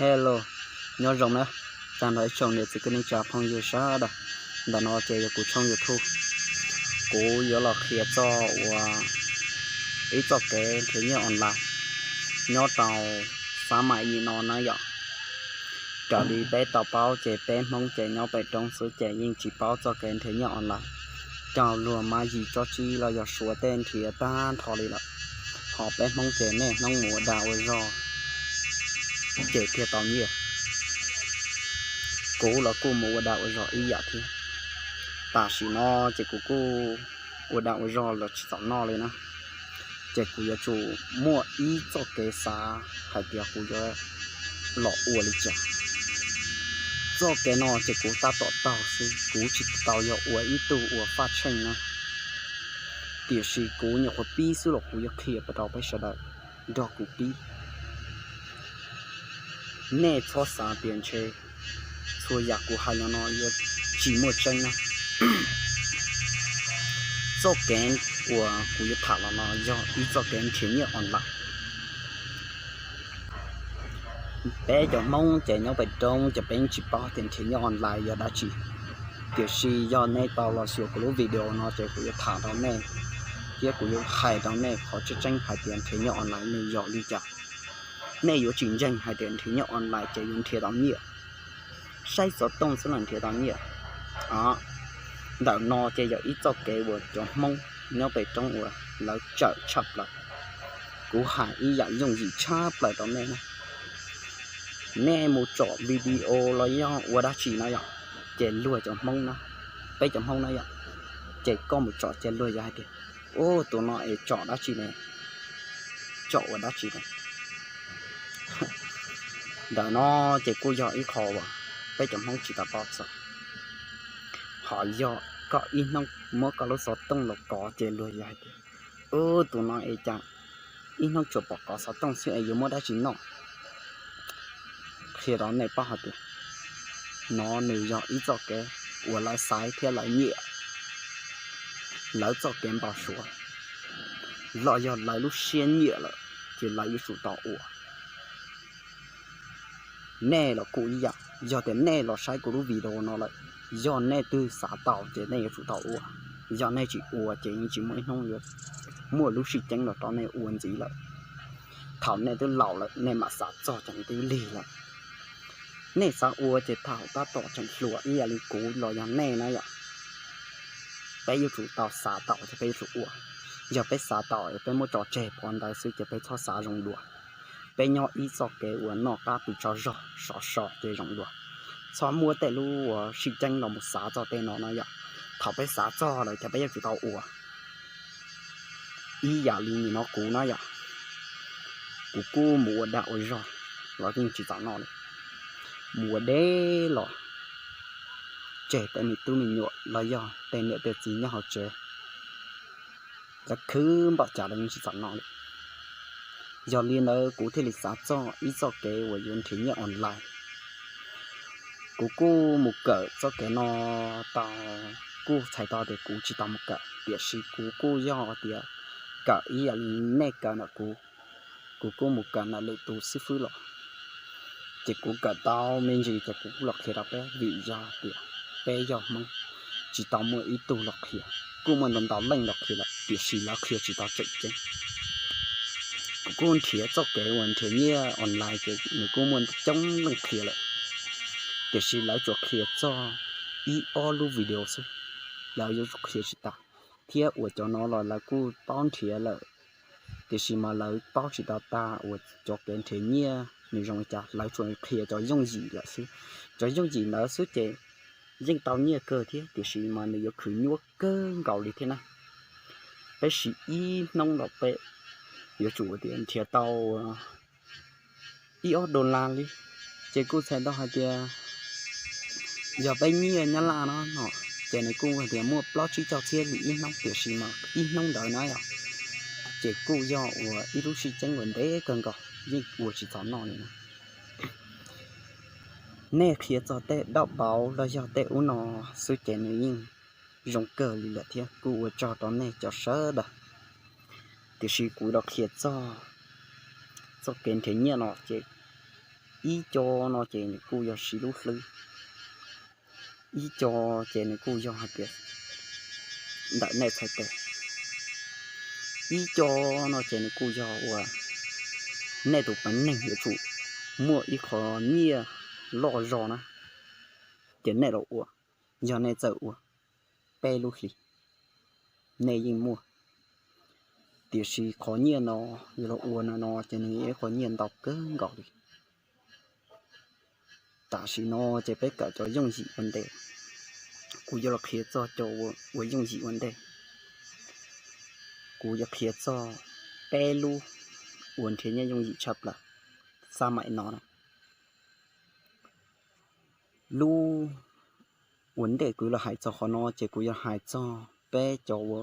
Hello, nyob zoo na, tag nrho ib tsoom niam txiv kwv tij neej tsa phooj ywg sawv daws. Ntawm no ces yog kuv tshooj YouTube, kuv yuav los qhia txog uas ib txoj kev nrhiav nyiaj online nyob rau xab maim yim no na yom. Raws li peb tau paub ces peb Hmoob ces nyob pem roob xwb ces yeej tsis paub txoj kev nrhiav nyiaj online. Cov luag Mab Yim tsob tsib los yog Suav tej nrhiav tag nrho li lawm, ho peb Hmoob ces niaj hnub mus ua dag ua zog ces thiaj tau nyiaj. Kuv los kuj mus ua dag ua zog ib yam thiab. Tam sim no ces kuv kuj ua dag ua zog los tsis txom noj li na, ces kuv yuav tsum muaj ib txoj kev xav hais tias kuv yuav los ua li cas. Txoj kev no ces kuv tab tom taug xwb, kuv tsis tau yog ua ib tug uas faj tsheej na, tiam sis kuv nyuam qhuav pib xwb los kuv yuav qhia rau peb sawv daws nrog kuv pib. Nej txhob xav tias ntshe txhua yam kuv hais los no yuav tsis muaj tseeb na. Txoj kev uas kuv yuav tham los no yog ib txoj kev nrhiav nyiaj online. Peb cov Hmoob ces nyob pem roob ces peb tsis paub tias nrhiav nyiaj online yog dab tsi, tiam sis yog nej tau los xyuas kuv lub video no ces kuv yuav tham rau nej, thiab kuv yuav hais rau nej qhov tseeb tseeb hais tias nrhiav nyiaj online nws yog li cas. Nej yuav tsis ntseeg hais tias nrhiav nyiaj online ces yuav nrhiav tau nyiaj. Saib xov tooj xwb los nrhiav tau nyiaj. Ntawm no ces yog ib txoj kev uas cov Hmoob nyob pem roob uas lawv tsawm tshaj plaws. Kuv hais ib yam yooj yim tshaj plaws rau nej na. Nej mus tsom video los yog ua dab tsi no yom, ces luag cov Hmoob na, peb cov Hmoob na yom, ces koj mus tsom ces luag yog hais tias, ub, tus no es tsom dab tsi ne, tsom ua dab tsi ne. Ntawm no ces kuj yog ib qho uas peb cov Hmoob tsis tau paub txog. Ho yog koj ib hnub muab koj lub xov tooj los kov ces luag yog hais tias, ub, tus no es cas ib hnub tsuas pom kov xov tooj xwb es yuav muab dab tsi noj. Qhia rau nej paub hais tias no nws yog ib txoj kev uas lawv xaiv thiab lawv nyiam, lawv txoj kev npau suav, los yog lawv lub siab nyiam lawm ces lawv yuav tsum tau ua. Nej los kuj ib yam, yog tias nej los saib kuv lub video no lawm, yog nej twb xav tau ces nej yuav tsum tau ua. Yog nej tsis ua ces yeej tsis muaj ib hnub yuav muaj lub sij ceeb los rau nej ua ntxiv lawm. Thaum nej twb laus lawm nej mam xav txog ces twb lig lawm. Nej xav ua ces thaum tab tom tseem hluas ib yam li kuv los yog nej na yom, peb yuav tsum tau xav tau ces peb yuav tsum ua. Yog peb xav tau es peb muab tso tseg pov ntawd xwb ces peb txhob xav zoo dua. Peb nyob ib txoj kev uas noj qab pw tsaug zog sov so ces zoo dua. Txhob muab tej lub uas sij ceeb los mus xav txog tej no no yom. Thaum peb xav txog lawm ces peb yuav tsum tau ua. Ib yam li nim no kuv na yom, kuv kuj mus ua dag ua zog los yeej tsis txom noj li. Mus ua deb los tseg tej me tub me nyuam los yog tej niam tej txiv nyob hauv tsev, lawv khwv npaum cas los yeej tsis txom noj li. Yog li ntawd kuv thiaj li xav txog ib txoj kev uas yuav nrhiav nyiaj online. Kuv kuj mus kawm txoj kev no tau, kuj txhais tau tias kuv tsis tau mus kawm, tiam sis kuv kuj yog tias kawm ib yam li nej kawm ntawm kuv. Kuv kuj mus kawm ntawm lwm tus xib fwb los, ces kuv kawm tau me ntsis ces kuv kuj los qhia rau peb, vim yog tias peb yog Hmoob, tsis tau muaj ib tug los qhia. Kuj muaj ntau ntau leej los qhia lawm tiam sis lawv qhia tsis tau tseem ceeb. Kuv kuj nrhiav txoj kev uas nrhiav nyiaj online ces nws kuj muaj coob leej qhia lawm, tiam sis lawv tsuas qhia txog ib ob lub video xwb, lawv yuav tsum qhia tsis tas. Thiab uas cov no los lawv kuj paub nrhiav lawm, tiam sis mas lawv paub tsis tau tag uas cov kev nrhiav nyiaj nws zoo li cas, lawv tsuas qhia cov yooj yim lawm xwb. Cov yooj yim ntawd xwb ces yeej tau nyiaj kawg thiab, tiam sis mas nws yuav khwv nyuaj kawg nkaus li thiab na. Peb siv ib hnub los peb yuav tsum tias nrhiav tau ib ob dollar li, ces kuj txhais tau hais tias yog peb nyiaj Nyab Laj no no, ces nws kuj hais tias muaj plaub tsib caug txhiab li ib hnub, tiam sis mas ib hnub ntawd na yom, ces kuj yog uas ib lub sij ceeb uas ntev kawg nkaus, yeej ua tsis txog noj li na. Nej qhia txog tej dauj paus los yog tej ub no xwb ces nws yeej zoo kawg li lawm thiab, kuj ua tsaug rau nej cov sawv daws. Tiam sis kuv los qhia txog txoj kev nrhiav nyiaj no ces Ib co no ces nws kuj yog siv lub hlwb, ib co ces nws kuj yog hais tias ntawm nej txhais tes, ib co no ces nws kuj yog uas nej tus peev neeg yuav tsum muaj ib qho nyiaj loj zog na, ces nej los ua, yog nej txawj ua, peb lub hlis nej yeej muaj. Tiam sis qhov nyiaj no yog los ua no no ces nws yog ib qho nyiaj ntau kawg nkaus li. Tam sim no ces peb kawm cov yooj yim ua ntej, kuv yuav los qhia txog cov ua yooj yim ua ntej. Kuv yuav qhia txog peb lub uas nrhiav nyiaj yooj yim tshaj plaws xab maim no na. Lub ua ntej kuv los hais txog qhov no ces kuv yuav hais txog peb cov ua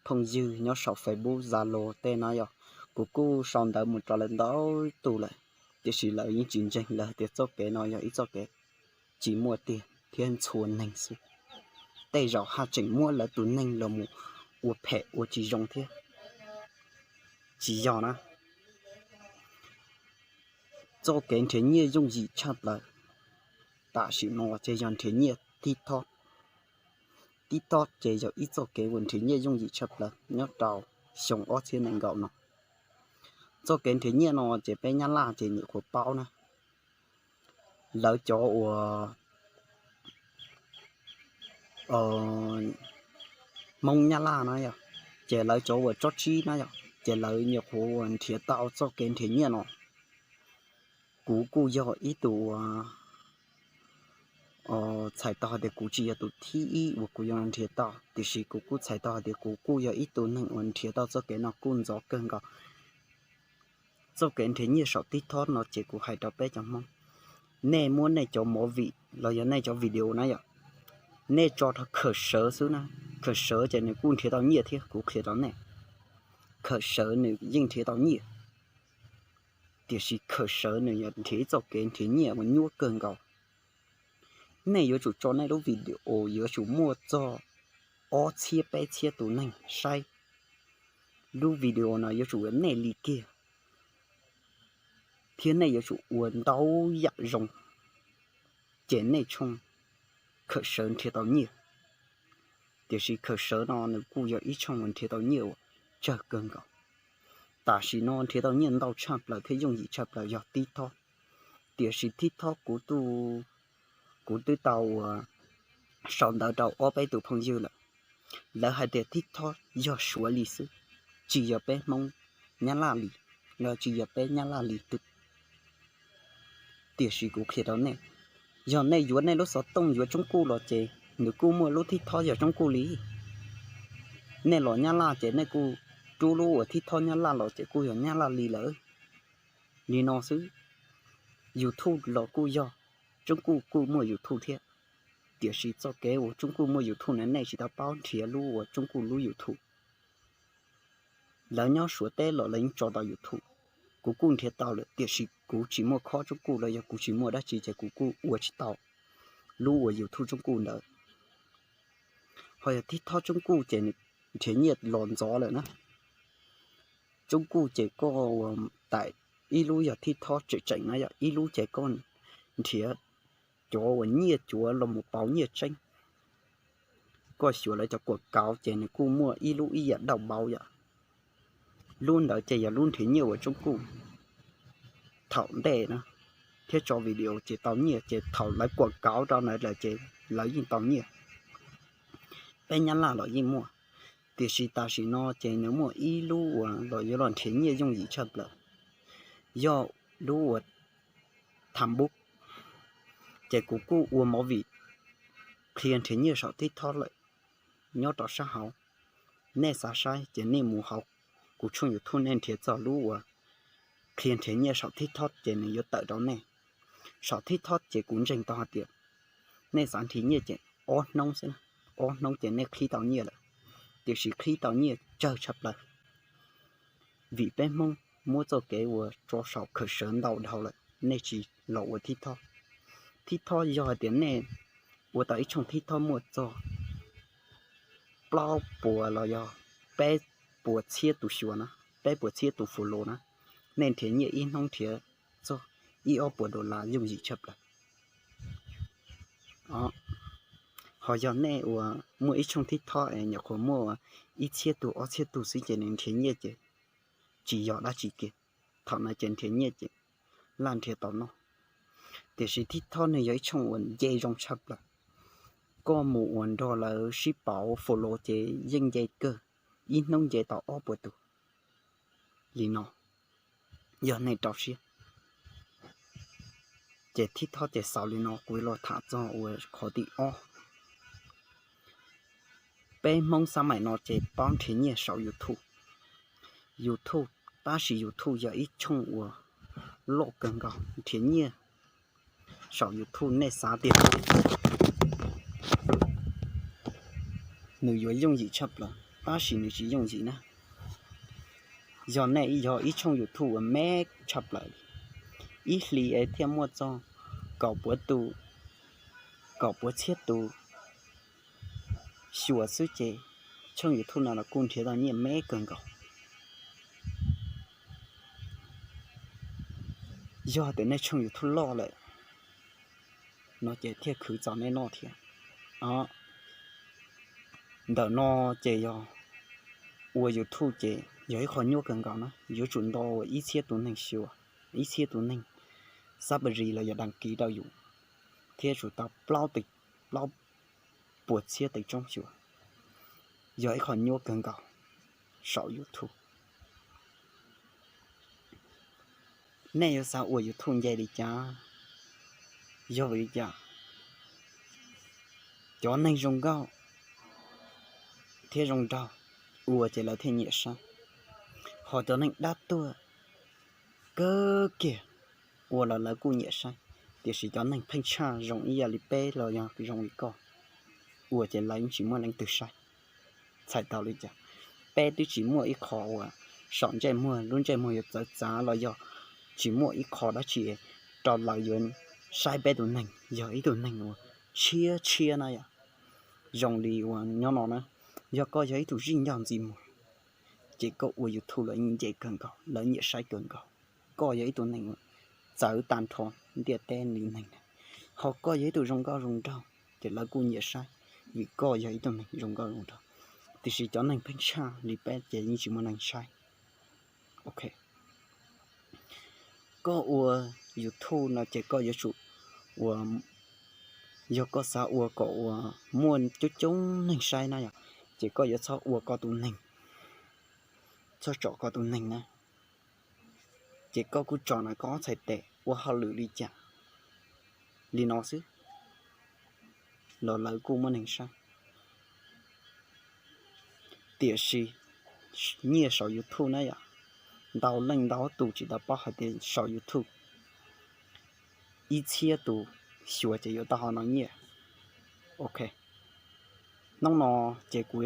phooj ywg nyob saum Facebook, Zalo tej no yog, kuv kuj sau ntawv mus rau lawv ntau tus lawm, tiam sis lawv yeej tsis ntseeg, lawv tias txoj kev no yog ib txoj kev tsis muaj tiag thiab ntxhua neeg xwb. Tej zaum haj tseem muab lawv tus neeg los mus ua phem ua tsis zoo thiab. Tsis yog na. Txoj kev nrhiav nyiaj yooj yim tshaj plaws tam sim no ces yog nrhiav nyiaj tib thob. Tib thob ces yog ib txoj kev uas nrhiav nyiaj yooj yim tshaj plaws nyob rau xyoo ob txhiab nees nkaum no. Txoj kev nrhiav nyiaj no ces peb Nyab Laj ces nyuam qhuav paub na. Lawv cov uas Hmoob Nyab Laj na yog, ces lawv cov uas tsob tsib na yog, ces lawv nyuam qhuav uas nrhiav tau txoj kev nrhiav nyiaj no. Kuv kuj yog ib tug uas txhais tau hais tias kuv tsis yog tus thib ib uas kuv yuav nrhiav tau, tiam sis kuv kuj txhais tau hais tias kuv kuj yog ib tug neeg uas nrhiav tau txoj kev no kuj ntxov kawg nkaus. Txoj kev nrhiav nyiaj saum tib thob no ces kuv hais rau peb cov Hmoob, nej muab nej cov movie los yog nej cov video na yom, nej tso rau khawm sawv xwb na, khawm sawv ces nws kuj nrhiav tau nyiaj thiab, kuv qhia rau nej. Khawm sawv nws yeej nrhiav tau nyiaj, tiam sis khawm sawv nws yog nrhiav ib txoj kev nrhiav nyiaj uas nyuaj kawg nkaus. Nej yuav tsum tso nej lub video yuav tsum muaj txog ob txhiab peb txhiab tus neeg saib. Lub video no yuav tsum ua nej li kiag, thiab nej yuav tsum ua ntau yam zoo, ces nej tshooj khawm sawv nrhiav tau nyiaj. Tiam sis khawm sawv no nws kuj yog ib tshooj uas nrhiav tau nyiaj uas tsawg kawg nkaus. Tam sim no nrhiav tau nyiaj ntau tshaj plaws thiab yooj yim tshaj plaws yog tib thob. Tiam sis tib thob kuv, kuv twb tau uas sau ntawv rau ob peb tus phooj ywg lawm, lawv hais tias tib thob yog Suav li xwb, tsis yog peb Hmoob Nyab Laj li, los tsis yog peb Nyab Laj li twg. Tiam sis kuv qhia rau nej, yog nej yuav nej lub xov tooj yuav tsoob kuj los ces nws kuj muaj lub tib thob yog tsoob kuj li. Nej los Nyab Laj ces nej kuj rub lub uas tib thob Nyab Laj los ces kuj yog Nyab Laj li lawm. Li no xwb, YouTube los kuj yog, tsoob kuj kuj muaj YouTube thiab. Tiam sis txoj kev uas tsoob kuj muaj YouTube na nej tsis tau paub nrhiav lub uas tsoob kuj lub YouTube. Lawv nyob Suav teb los lawv yeej tso tau YouTube. Kuv kuj nrhiav tau lawm tiam sis kuv tsis muaj khob tsoob kuj los yog kuv tsis muaj dab tsi ces kuv kuj ua tsis tau lub uas YouTube tsoob kuj ntawd. Ho yog tib thob tsoob kuj ces nws nrhiav nyiaj los ntxov lawm na. Tsoob kuj ces koj ua tau ib lub yog tib thob tseem tseem na yog ib lub ces koj nrhiav cov uas nyiaj cuav los mus pauv nyiaj tseeb. Koj xyuas lawv cov kuam kauv ces nws kuj muaj ib lub ib yam dauj npaum yom. Lub ntawd ces yog lub nrhiav nyiaj uas tsoob kuj thaum ntej na, thiab tso video ces tau nyiaj ces thaum lawv kuam kauv rau ntawd lawm ces lawv yeej tau nyiaj. Peb Nyab Laj los yeej muaj, tiam sis tam sim no ces nws muaj ib lub uas los yuav los nrhiav nyiaj yooj yim tshaj plaws, yog lub uas Tham Npub. Ces kuv kuj ua movie qhia nrhiav nyiaj saum TikTok lawm nyob rau sab hauv. Nej xav saib ces nej mus hauv kuv tshooj YouTube nej nrhiav txog lub uas qhia nrhiav nyiaj saum TikTok ces nws yuav tawm rau nej. Saum TikTok ces kuv ntseeg tau hais tias nej xav nrhiav nyiaj ces ob hnub xwb, ob hnub ces nej qhib tau nyiaj lawm, tiam sis qhib tau nyiaj tsawg tshaj plaws. Vim peb Hmoob muab txoj kev uas tso saum khaws sawv ntau dhau lawm, nej tsis los ua TikTok. TikTok yog hais tias nej ua tau ib tshooj TikTok muaj txog plaub puas los yog peb puas txhiab tus xyuas na, peb puas txhiab tus follow na, nej nrhiav nyiaj ib hnub nrhiav txog ib ob puas dollar yooj yim tshaj plaws. Ho yog nej uas muaj ib tshooj TikTok es nyuam qhuav muaj ib txhiab tus ob txhiab tus xwb ces nws nrhiav nyiaj ces tsis yog dab tsi kiag. Thaum no ces nrhiav nyiaj ces laj nrhiav tau noj. Tiam sis TikTok nws yog ib tshooj uas nce zoo tshaj plaws. Koj mus uas nrog lawv sib pauv follow ces yeej nce kawg, ib hnub nce tau ob puas tus li no, yog nej rau siab. Ces TikTok ces xaus li no, kuv los tham txog uas qhov tim ob. Peb Hmoob xab maim no ces paub nrhiav nyiaj saum YouTube. YouTube, tab sis YouTube yog ib tshooj uas loj kawg nkaus, nrhiav nyiaj saum YouTube nej xav tias nws yuav yooj yim tshaj plaws, tab sis nws tsis yooj yim na. Yog nej yog ib tshooj YouTube uas me tshaj plaws li, ib hlis es thiaj muaj txog kaum puav tus, kaum puav txhiab tus xyuas xwb ces tshooj YouTube no los kuj nrhiav tau nyiaj me kawg nkaus. Yog tias nej tshooj YouTube loj lawm no ces thiaj khwv txog nej noj thiab. Ntawm no ces yog ua YouTube ces yog ib qho nyuaj kawg nkaus na, yuav tsum nto ua ib txhiab tus neeg xyuas, ib txhiab tus neeg subscribe los yog đăng ký rau yus, thiab tsum tau plaub puas txhiab tus tsoob xyuas. Yog ib qho nyuaj kawg nkaus saum YouTube. Nej yuav xav ua YouTube nce li cas? Yog vim li cas? Cov neeg zoo nkauj thiab zoo nraug ua ces lawv thiaj nyiam saib, ho cov neeg dab tuaj kawg kiag ua los lawv kuj nyiam saib, tiam sis cov neeg pheej tshaj zoo ib yam li peb los yog zoo li koj ua ces lawv yeej tsis muaj leej twg saib. Txhais tau li cas? Peb twb tsis muaj ib qho uas saum ntsej muag, lub ntsej muag yuav txawv txav los yog tsis muaj ib qho dab tsi rau lawv yuav saib peb tus neeg, yog ib tug neeg uas tshiab tshiab na yom. Zoo li uas nyob no na, yog koj yog ib tug zij ncoj ntxiv muag, ces koj ua YouTube lawv nce kawg nkaus, lawv nyiam saib kawg nkaus. Koj yog ib tug neeg txawv tag nrho ntiaj teb li neeg na, ho koj yog ib tug zoo nkauj zoo nraug ces lawv kuj nyiam saib, vim koj yog ib tug neeg zoo nkauj zoo nraug. Tiam sis cov neeg pheej tshaj li peb ces yeej tsis muaj neeg saib. Ok, koj ua YouTube no ces koj yuav tsum ua, yog koj xav ua kom uas muaj coob coob neeg saib na yom, ces koj yuav txhob ua koj tus neeg, txhob tsom koj tus neeg na, ces koj kuj tsom ntawm koj ob txhais tes ua hauj lwm li cas li no xwb los lawv kuj muaj neeg saib. Tiam sis nyiaj saum YouTube na yom, ntau leej ntau tus tsis tau paub hais tias saum YouTube ib txhiab tus xyuas ces yuav tau ho no nyiaj. Ok, hnub no ces kuv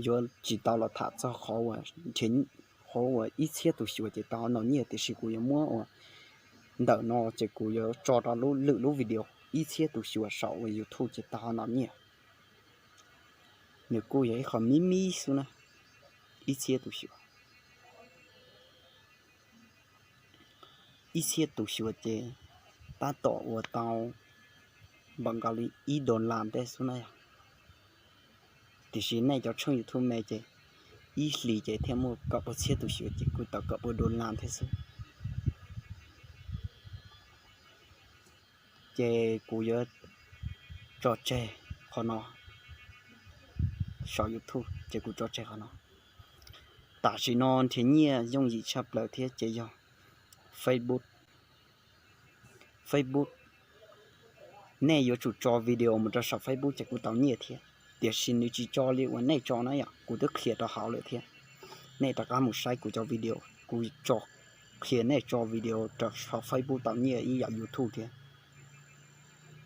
yuav tsis tau los tham txog qhov uas ib txhiab tus xyuas ces tau ho no nyiaj, tiam sis kuv yuav muab ua ntawm no ces kuv yuav tso rau lwm lub video ib txhiab tus xyuas saum uas YouTube ces tau ho no nyiaj. Nws kuj yog ib qho mib mib xwb na, ib txhiab tus xyuas, ib txhiab tus xyuas ces tab tom ua tau npaum nkaus li ib dollar ntev xwb na yom. Tiam sis nej cov tshooj YouTube me ces ib hlis ces thiaj muaj kaum pua txhiab tus xyuas ces kuj tau kaum pua dollar thiab xwb. Ces kuv yuav tso tseg qhov no, saum YouTube ces kuv tso tseg qhov no. Tam sim no nrhiav nyiaj yooj yim tshaj plaws thiab ces yog Facebook. Facebook, nej yuav tsum tso video mus rau saum Facebook ces kuj tau nyiaj thiab, tiam sis nws tsis tso li uas nej tso na yom, kuv twb qhia rau hauv lawm thiab. Nej rov qab mus saib kuv cov video, kuv tso, qhia nej tso video rau saum Facebook tau nyiaj ib yam YouTube thiab.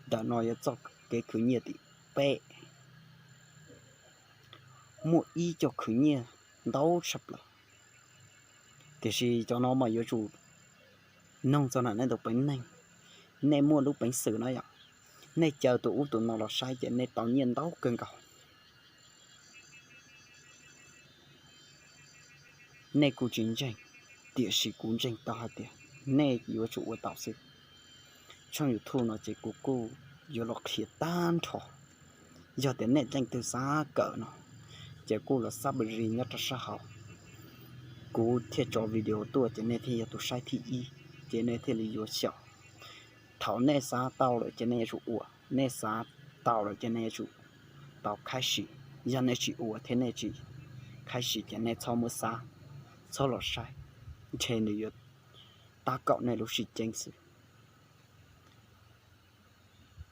Ntawm no yog txoj kev khwv nyiaj tim peb, muaj ib co khwv nyiaj ntau tshaj plaws, tiam sis cov no mas yuav tsum nug txog ntawm nej tus peev neeg, nej muaj lub peev xwm na yom, nej caw tus ub tus no los saib ces nej tau nyiaj ntau kawg nkaus. Nej kuj tsis ntseeg, tiam sis kuv ntseeg tau hais tias nej yuav tsum ua tau xwb. Tshooj YouTube no ces kuv kuj yuav los qhia tag nrho. Yog tias nej leej twg xav kawm no ces kuj los xab pw ris nyob rau sab hauv, kuv thiaj tso video tuaj ces nej thiaj yog tus saib thib ib, ces nej thiaj li yuav xyaum. Thaum nej xav tau lawm ces nej yuav tsum ua, nej xav tau lawm ces nej yuav tsum tau khaib sim. Yog nej tsis ua thiab nej tsis khaib sim ces nej txhob muab xav, txhob los saib, ntshe nws yuav tab kaum nej lub sib ceeb xwb.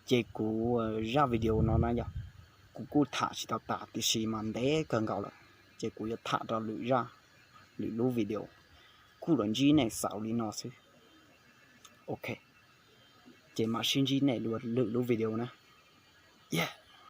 Ces kuv zaj video no na yog kuv kuj tham tsis tau tas tiam sis mas ntev kawg nkaus lawm, ces kuv yuav tham rau lwm zaj, lwm lub video, kuj los ntsib nej xaus li no xwb. Ok, ces mam sib ntsib nej lwm lub video na.